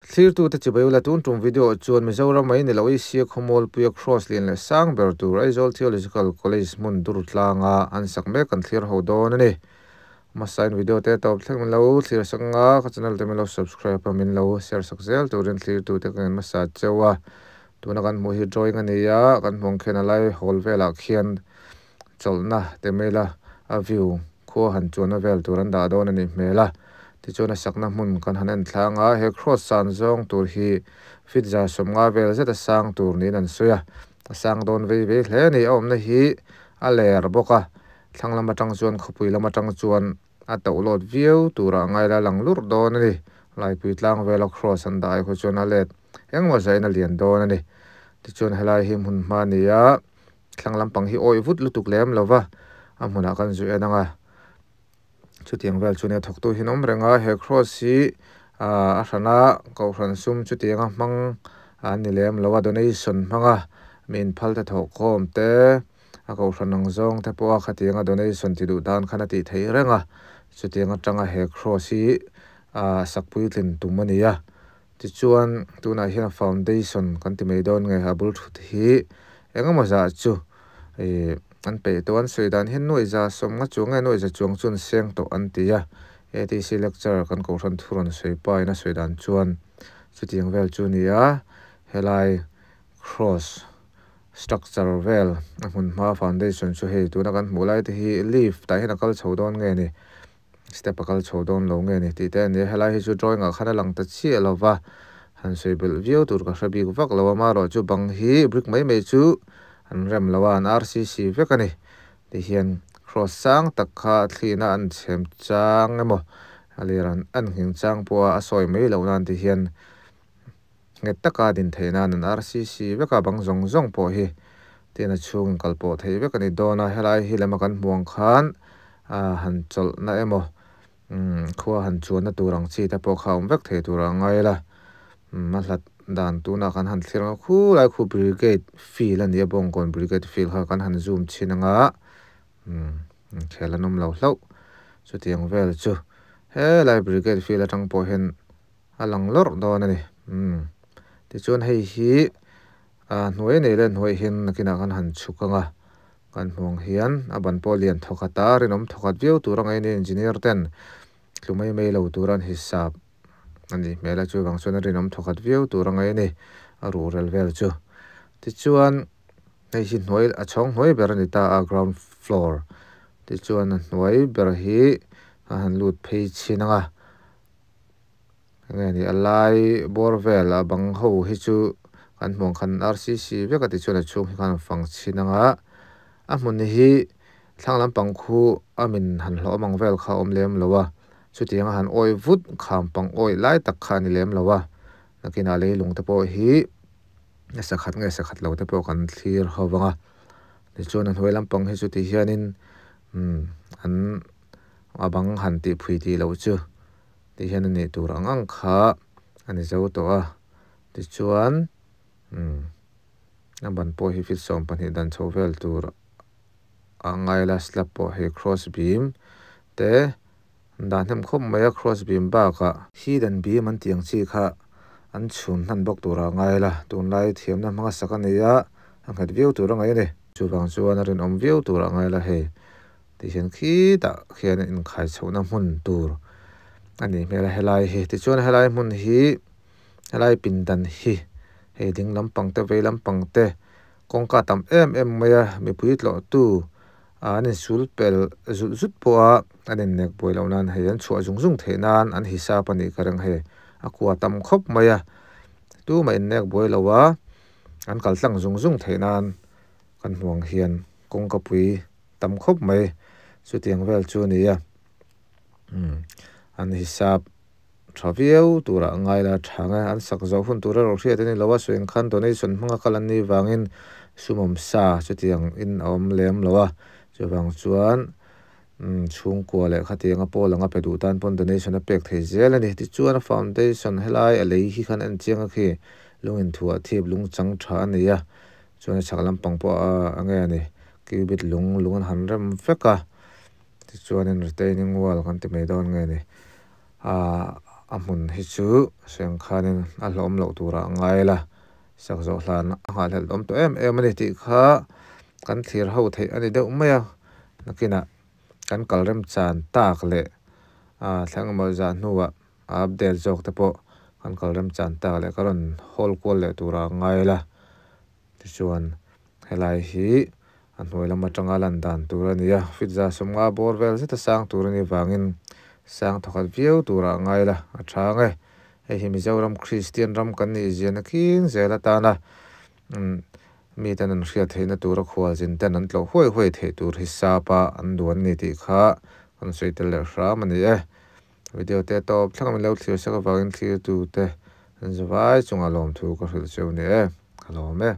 Thlirtute chibai ula tun tum video ah chuan Mizoram mai ni lo Asia khawmualpuia cross lian leh sang ber tur Aizawl Theological College hmun dur tlanga an sak mek kan thlir ho dawn a ni. Hmasa in video te tawp thleng min lo thlir sak anga ka channel te min lo subscribe a min lo share sak zel turin thlirtute ka ngen hmasa cheu a. Tuna kan hmuh hi drawing a ni a, kan hmuh ang khian a lai hall velah khian chawlhna te maila a view khua han chuanna vel tur an dah dawn a nih hmel a. Tichuan a sakna hmun kan han en thlang a, he cross san zawng tur hi feet 150 vel zet a sang tur niin an sawi a, a sang dawn vei vei hle a ni. A awmna hi a ler bawk a, thlang lam atang chuan khawpui lam atang chuan a toh lawt viau turah ngai la lang lurh dawn a ni. Laipui tlang vela cross an dah ai khaw chuan a let engmaw zahin a lian dawn a ni. Tichuan helai hi hmun hma a ni a, thlang lampang hi awih vut lutuk lem lova a hmunah kan zuih en ang a. Chutiang vel chu nia thawktu hi an awm reng a, he cross hi ah a hrana kohhran sum chutianga hmang an ni lem lo a, donation hmanga mi inphal te thawhkhawm te a kohhran ang zawng te pawha khatianga donation ti duh dan khan a tih theih reng a, chutiang atanga he cross hi ah sak puitlin tum a ni a. Tichuan tunah hian foundation kan ti mai dawn nge a bul thut hi engemaw zah chu ih an peih tawh an sawi dan hian nuaih za sawmnga chuang nge nuaih za chuang chu an seng tawh an ti a, ATC lecturer kan kohhran thu rawn sawi pa in a sawi dan chuan chutiang vel chu a ni a, helai cross structure vel a hmun hma foundation chu hei tuna kan hmuh lai te hi lift tah hian a kal chho dawn nge ni. Step a kal chho dawn lo nge ni tih te a ni a, helai hi chu drawing ah khan a lang ta chiah lo va, han sawi belh viau tur ka hre bik vak lo a, amaherawhchu bang hi brick mai mai chu an rem lo a, an RCC vek a ni ti hian cross sang tak kha a thlin a an chhem chang emaw a lir an an nghing chang pawh a a sawi mai loh nan ti hian nghet taka din theih nan an RCC vek a, bang zawng zawng pawh hi tin a chhung in kal pawh theih vek a ni dawn a, helai hi lema kan hmuh ang khan ah han chawlhna emaw umm khua han chuanna tur ang chi te pawh kha a awm vek thei tur a ngai la, umm a hlat dan tunah kan han thlir ang a khulai khu brigade field a ni a bawngkawn brigade field kha kan han zoom chhin ang a umm inkhel an awm lo hlauh chutiang vel chu helai brigade field atang pawh hian a lang lawrh dawn a ni umm tichuan hei hi ah hnuai nei leh hnuai hian nakinah khan han chhuk ang a kan hmuh ang hian a ban pawh lian thawkhat a rinawm thawkhat viau tur a ngaih a ni engineer ten tlu mai mai lo tur an hisap a nih hmel a chuvang chuan a rinawm thawkhat viau tur a ngaih a ni a ruhrel vel chu tichuan hei hi hnuai a chhawng hnuai ber a ni ta a ground floor tichuan a hnuai ber hi a han lut phei chhin ang a. Enge ni a lai bawr vel a bang ho hi chu kan hmuh ang khan RCC vek a tichuan a chhung hi khan an fang chhin ang a, a hmun hi thlang lampang khu a min han hlawh ang vel kha a awm lem lo a, chutiang a han awih vut kham pang awih lai tak kha a ni lem lo a, nakinah leilung te pawh hi a sakhat nge sakhat lo te pawh kan thlir ho vang a, tichuan a hnuai lampang hi chuti hianin umm an a bang han tih phui tih loh chu. Ti hian a nih tur ang ang kha a ni zo tawh a, tichuan umm a ban pawh hi feet 12 dan chho vel tur a ngai la slab pawh hei cross beam te an dah hnem khawp mai a cross beam bakah hidden beam an tih ang chi kha an chhun hnan bawk tur a ngai la tunlai thiamna hmanga sak a ni a a nghet viau tur a ngaih a ni. Chuvang chuan a rinawm viau tur a ngai la hei. Tihian khitah khian inkhai chhohna hmun tur a nih hmel a helai hi tichuan helai hmun hi helai pindan hi hei ding lampang te vei lampang te kawngka tam em em mai a mipui tlawh tu ah an insul pel zut zut pawh a an innek buai loh nan hei an chhuah zung zung theih nan an hisap a nih ka ring hei a kua tam khawp mai a tumah innek buai lo a an kal tlang zung zung theih nan kan hmuh ang hian kawngka pui. Tam khawp mai chutiang vel chu a ni a umm an hisap tha viau turah a ngai la tha nge an sak zawh hun tur erawh hriat a ni lo a sawi ang khan donation hmanga kal an nih vangin sumawm sa chutiang in a awm lem lo a chuvang chuan umm chhungkua leh khatianga pawl anga pe duh tan pawn donation a pek thei zel a ni tichuan a foundation helai a lei hi khan en chiang a khi lung inthuah thip lung chang tha a nei a chuan a chhak lampang pawh a enge a ni. Cubit lung lung an han rem vek a tichuanin retaining wall kan ti mai dawn nge ni ah A hmun hi chu hreng khanin a hlawm loh turah a ngai la, sak zawh hlan a nghahhlelh awm tawh em em a ni tih kha kan thlir ho theih a ni deuh mai a. Nakinah kan kal rem chan tak leh a thleng emaw zah hnuah a update zawk te pawh kan kal rem chan tak leh ka rawn hawl kual leh turah a ngai la. Tichuan helai hi a hnuai lam atanga lan dan tur a ni a, feet 150 bawr vel zeta sang tur a nih vangin sang thawkhat viau turah a ngai la, a tha ang e. Hei hi Mizoram Kristian ram kan nih ziahna khing zel atana mi ten an hriat theihna tura khualzin ten an tlawh huai huai theih tur hi sapa an duan a ni tih kha kan sawi tel leh hram a ni e. Video te tawp thleng min lo thlir sak avangin thlir tute an zavai chungah lawmthu ka hrilh cheu a ni e. Ka lawm e.